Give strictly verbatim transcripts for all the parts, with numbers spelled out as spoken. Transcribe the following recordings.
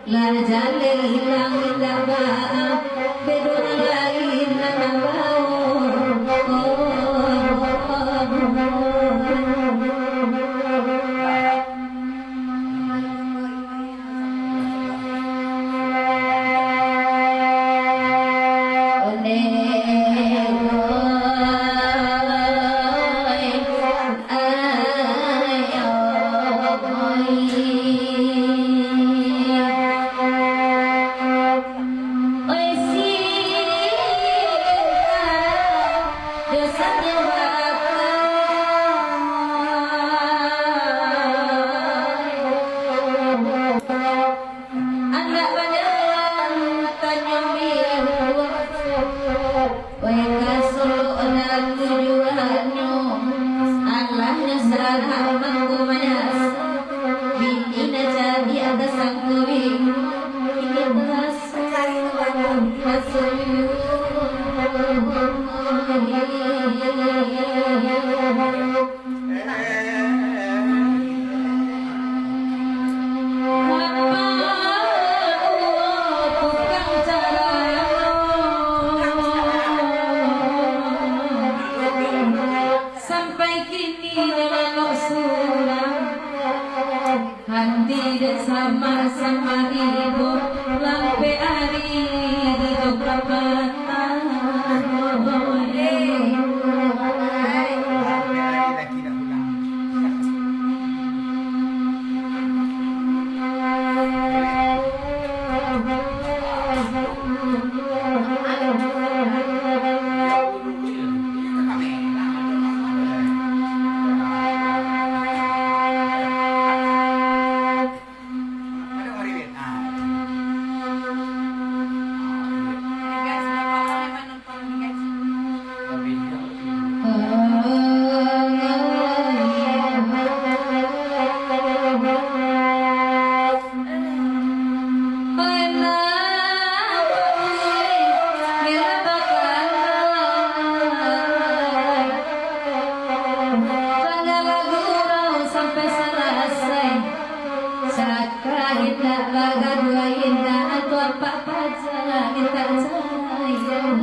Lah jaleh ilang indak baa, bado nan lain nan bao. Anak banyak tanyo mimbuang. Weh, kasolok nan tujuannyo, alahnyo sanak mangko manyasa. Bini nan jadi atas sangko bini, kini tasayu, tasayu. Sampai kini nyo lalok surang. Hati dek samak-samak ibo, lampek ari ijo ka patang. Sampai salasai. Cakra indak bagaduah, indak atuah papaja, indak cahaya.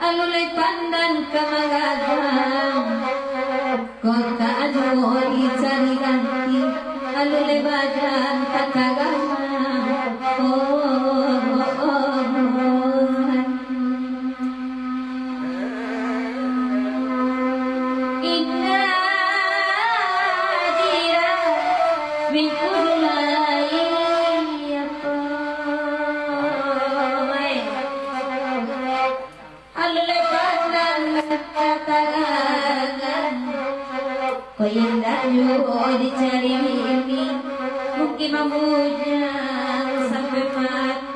Alun lai pandan ka magadang, kota juo dicari ganti. Alun lai badan ka taganang. Oh, oh, oh, oh. Indak dira mingkudu lai, apo, alun lai pandan ka tagangan. Kok indak juo dicari bini, mungkin mambujang sampai matang.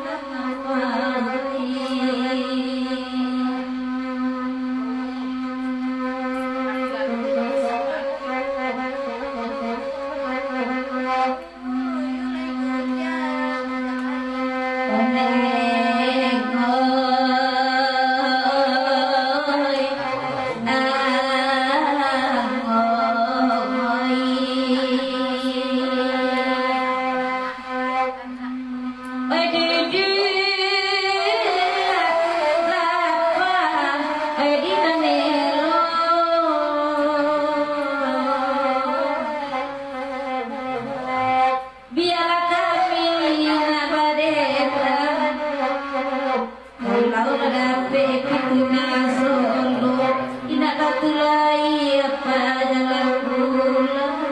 Ai, apa jalan pulang?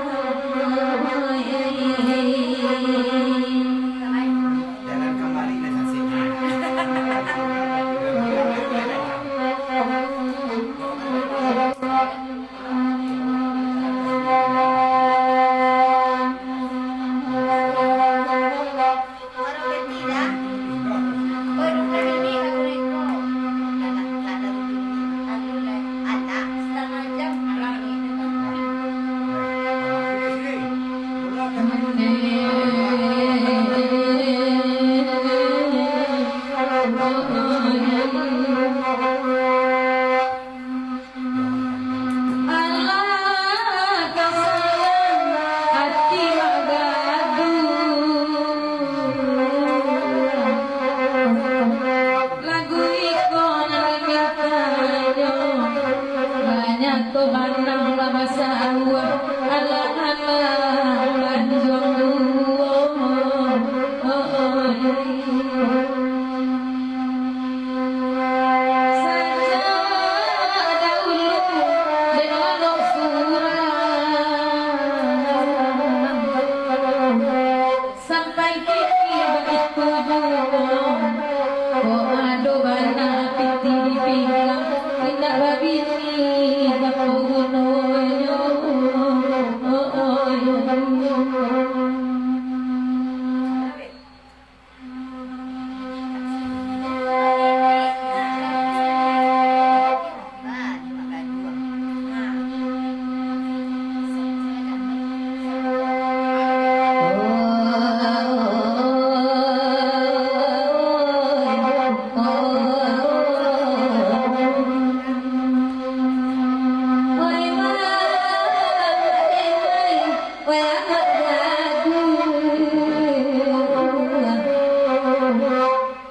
Jalan kambali nan sasek. Alah, kasayang ati mak gaduah. Lagu iko nan dimintanyo, banyak tu banang lah basawah. Alah, alah, banjuang duo. Sajak dahulu dek lalok surang, sampai kini baitu juo. Kok ado bana pitih di pinggang, indak babini, apo gunonyo? Weh, amak gaduah.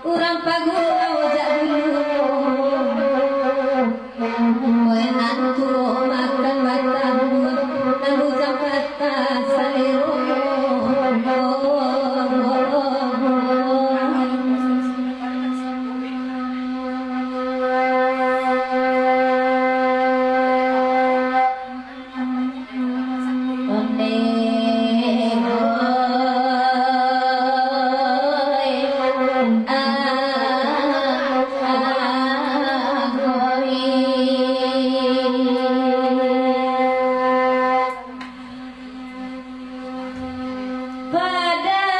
Urang pagurau jak dulu. Weh, nan tuo makan batabuah, nan bujang patah salero. Padang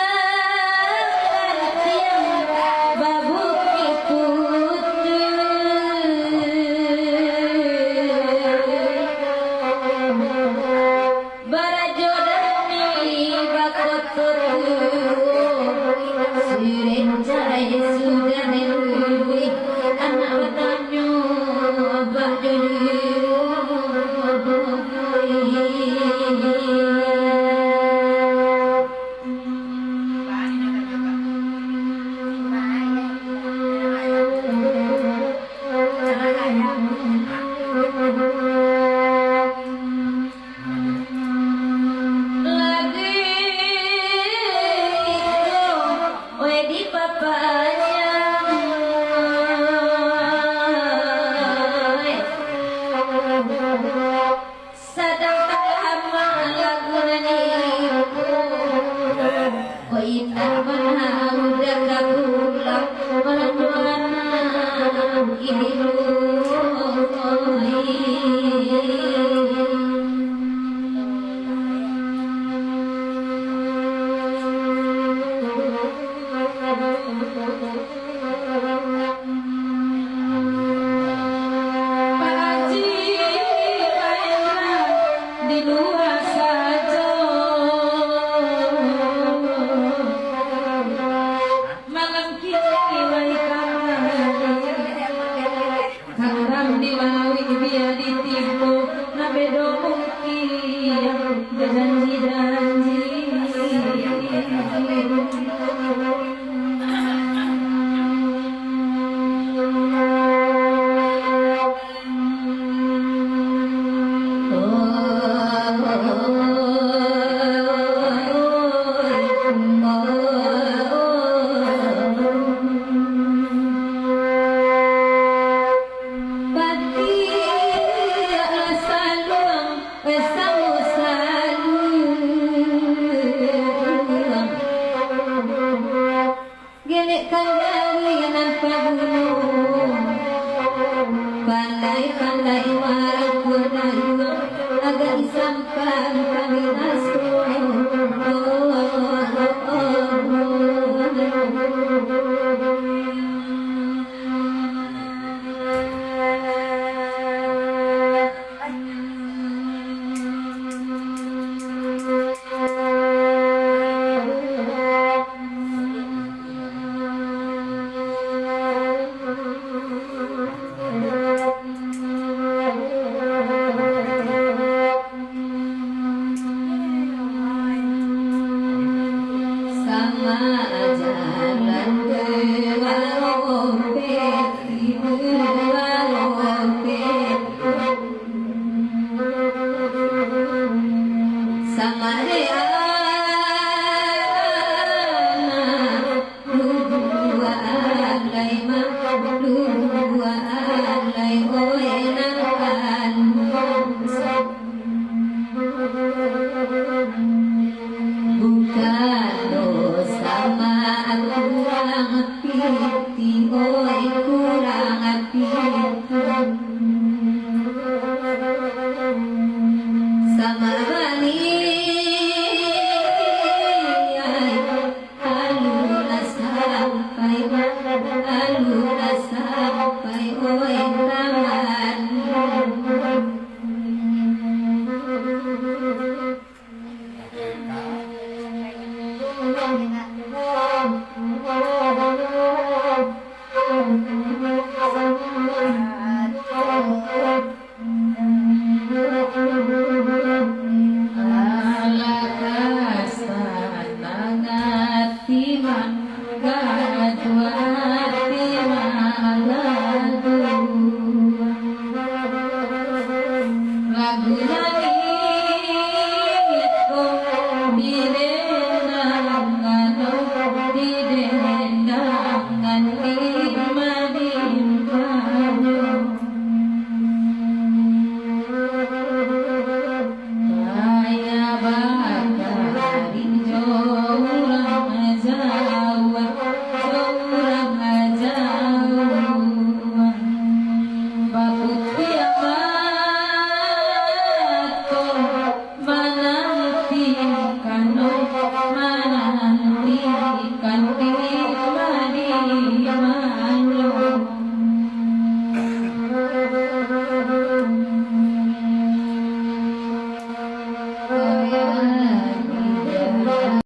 rantiang babukik putuih, barajo dami bakoto tuo, sirincai sudah diluruih, anak batanyo bajujur. Lagu iko, weh, dipapanyang. Sadang talamak lagu nan iko, kok indak bana udah ka pulang, malah dua anak kini. Pak Haji, Pak Endra, di lua sajo. Malam kini, wahai kamari. Karam di lauik bia ditibo, nan bedo mungkin bajanji-janji.